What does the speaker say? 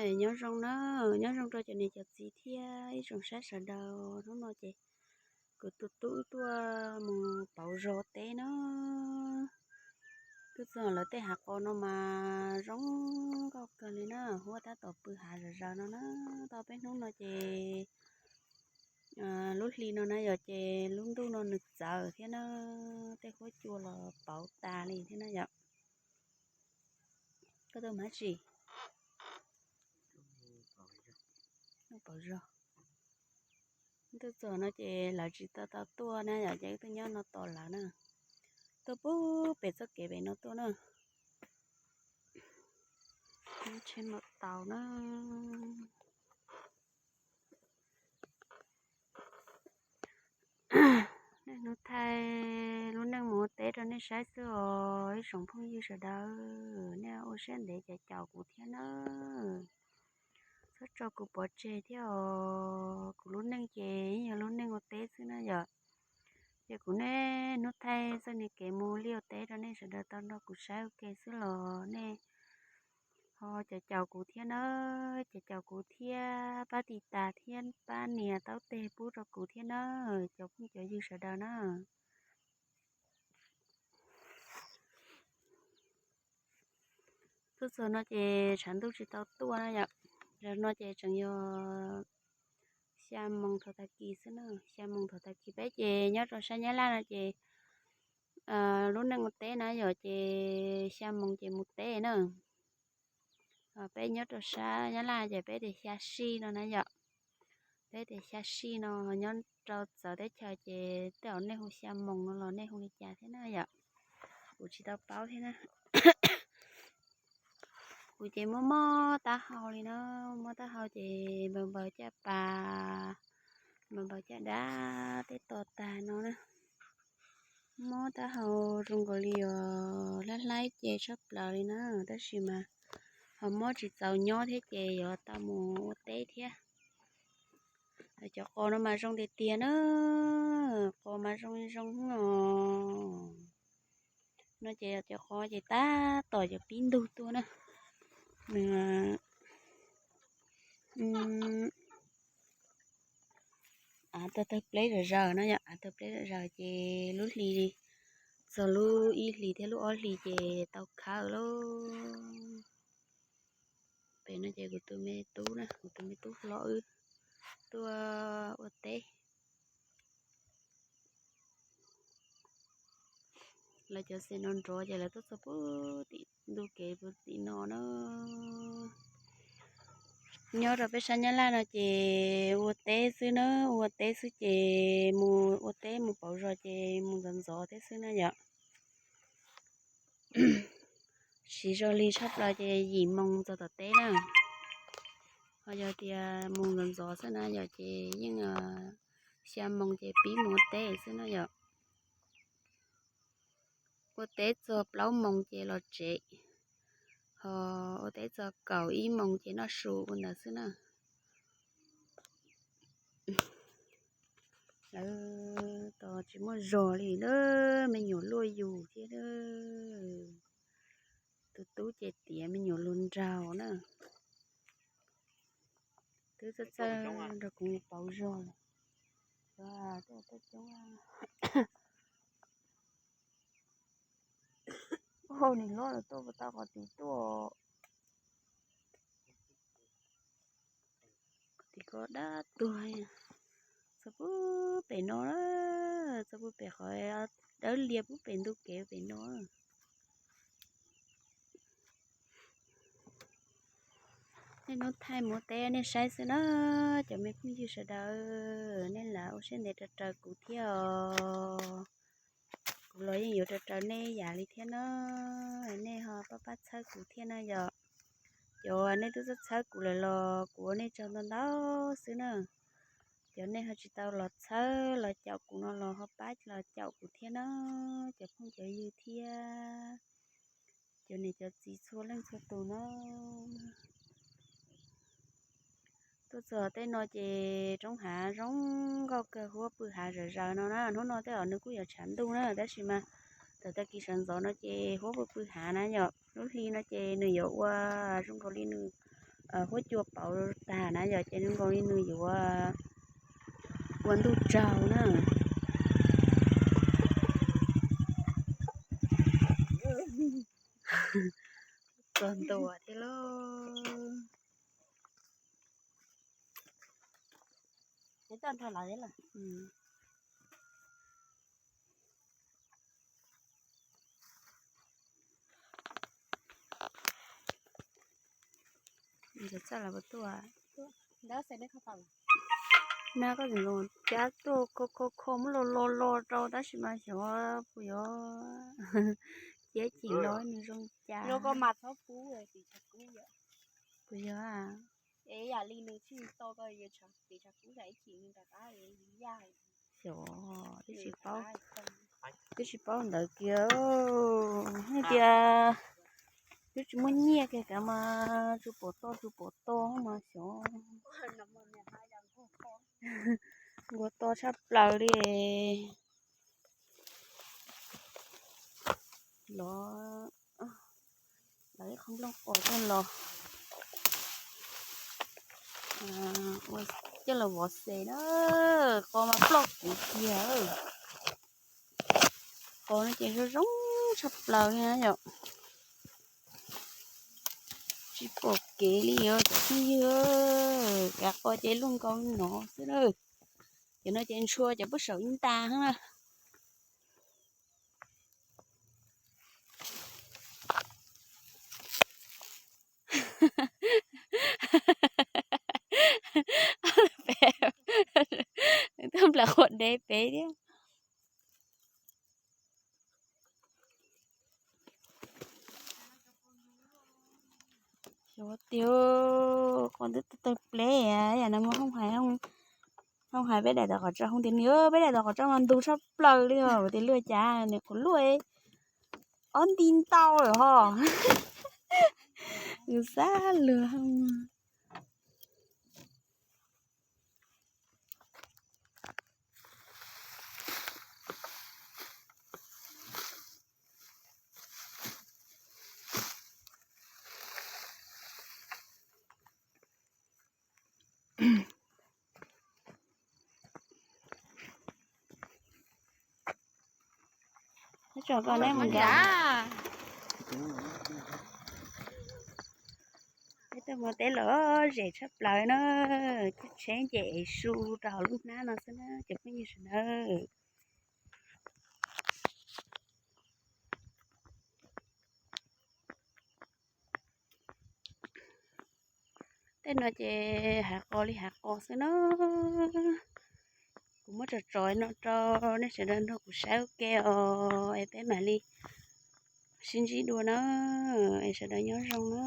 Nyob zoo na, nyob zoo rau cov niam cov txiv thiab ib tsoom saib sawv daws. Hnub no ces kuv tus tub wb tuaj mus pauv zos teb na. Twb txog lawv tej hav qos no mas zoo nkauj kawg li na, huab tab tom pw hav zom zaws no na. Tau peb hnub no ces lub hli no na yom, ces lub ntuj no nws txawv thiab na, tej huab cua los pauv tas li thiab na yom. Koj tuaj mus dab tsi? Pauv zos. Twb txog no ces lawv tsis tau tau tuaj na yom, ces wb tuaj nyob no tos lawv na. Tuaj pub pem txoj kev pem no tuaj na. Tsheb maum taus na. Niaj hnub thaij lub neej mus ua teb rau nej saib xwb os ib tsoom phooj ywg sawv daws. Nej ua siab ntev caum caum kuv thiab na. Txhob tso kuv pov tseg thiab os. Kuv lub neej ces yeej yog lub neej ua teb xwb na yom. Ces kuv niaj hnub thaij txoj niag kev mus liaj ua teb rau nej sawv daws tau nrog kuv saib ua ke xwb los nej ho caum caum kuv thiab na, caum caum kuv thiab pab tiv tas thiab pab nias taub teg pub rau kuv thiab na, cov phooj cov ywg sawv daws na. Tuaj txog no ces tshav ntuj tsis tau tuaj na yom. Zaum no ces tseem yog xya moos thaum tag kis xwb na, xya moos thaum tag kis. Peb ces nyob rau sab Nyab Laj no ces lub neej ua teb na yom, ces xya moos ces mus teb na. Peb nyob rau sab Nyab Laj ces peb tias xya sij no na yom. Peb tias xya sij no, nyob rau txawv teb chaws ces tej zaum nej hu xya moos no los nej hu li cas thiab na yom. Kuv tsis tau paub thiab na. Kuv ces mob mob taub hau li no, mob taub hau ces npaws npaws caj pas, npaws npaws caj dab tej to tag no na. Mob taub hau zoo nkaus li os, hlab hlab ce tshaj plaws li na, tab sis mas ho mob tsis txaus nyob thiab ces yuav tau mus ua teb thiab. Cov qos no mas zoo tiag tiag na, qos mas zoo zoo os. No ces cov qos ces tab tom yuav pib ntug tuaj na. Nws av tawg tawg pleb zom zaws no yom, av tawg pleb zom zaws ces lub hli, txog lub ib hlis thiab lub ob hlis ces tau khawb lauj. Pem no ces kuv tus me tub na, kuv tus me tub hlob wb tuaj ua teb. Lawv cov xeem no nrov ces lawv tuaj txog puag tim ntug kev puag tim no na. Nyob rau peb sab Nyab Laj no ces ua teb xwb na, ua teb xwb ces mus ua teb mus pauv zos ces mus ntxov ntxov teb xwb na yom. Siv zog li tshaj plaws ces yim moos txog tom teb na. Ho yog tias mus ntxov ntxov xwb na yom ces yeej xya moos ces pib mus ua teb xwb na yom. Ua teb txog plaub moos ces los tsev, ho ua teb txog kaum ib moos ces noj su ua ntawd xwb na. Lawv tos tsis muaj zog li na, me nyuam luaj yus thiab. Tus tub ces tiav me nyuam luag nraug na. Twb txawj txawj nrog kuv mus pauv zog. Hauj nim lob los tuaj puas tau qhov twg tuaj. Tim ko dab tuag, txog puag pem no, txog puag pem qhov dawb lias puag pem ntug kev pem no. Niaj hnub thaij mus ua teb nej saib xwb na, cov me phooj ywg sawv daws, nej lam ua siab ntev raws raws kuv thiab os. Kuv los yeej yuav raws raws nej yam li thiab na, nej ho pab pab txhawb kuv thiab na yom. Cov nej twb txhawb txhawb kuv lawm los kuv ua nej tsaug ntau ntau xwb na. Cov nej ho tsis tau los txhawb los caum kuv no los ho pab los caum kuv thiab na, cov phooj cov ywg thiab cov niam cov txiv txhua leej txhua tus na. Tuaj txog tej no ces roob hav zoo nkauj kawg, huab pw hav zom zaws no na. Hnub no tej zaum nws kuj yuav tshav ntuj na, tab sis mas thaum tag kis sawv ntxov no ces huab pw pw hav na yom. Lub hli no ces nws yuav ua zoo nkaus li nws huab cua pauv tag na yom, ces zoo nkaus li nws yuav ua ntuj tsaug na. Txog ntua thiab lauj. Txawj los puas tuaj? Nag koj tseem los cab tuaj kho kho kho muab lo lo lo rau tab sis mas xyov puas yuav ciab cim los nws zoo cas. Puas yog? Xyov, twb tsis paub, twb tsis paub ntawd kiag. Hais tias twb tsis muaj nyiaj kiag kav mas tsuas pom toj tsuas pom toj mas xyov. Nkuaj to tshaj plaws li. Los, los ib qho nplooj qos coj los, ua coj los vov xes na. Qos mas ploj kuv tiag. Qos no ces zoo zoo tshaj plaws li na yom. Tsis pom kev li os cov phooj ywg, kav qos ces luaj nkaus no xwb na. Cov no ces ntshua cov pub saum ib nta na. Tuaj nplawm quav dev pem thiab. Xyov tiag, qos twb tawg pleb yam no mas hoob hais, hoob hais peb daim tau qhov tso, hoob tias nws peb daim tau qhov tso mas ntug tshaj plaws li os, tias luaj cas nws qhuav luaj ob nti ntau lawm ho. Nws xab luag hoob. Neb tso koj neb mus nrad. Peb tuaj mus teb los zem tshaj plaws na, tsheb nce ev su rau hauv lub hnab no xwb na cov phooj ywg sawv daws. Tej no ces hav qos li hav qos xwb na. Kuv muab tso tso no rau nej sawv daws nrog kuv saib ua ke os, es peb mam li sib ntsib dua na, es sawv daws nyob zoo na.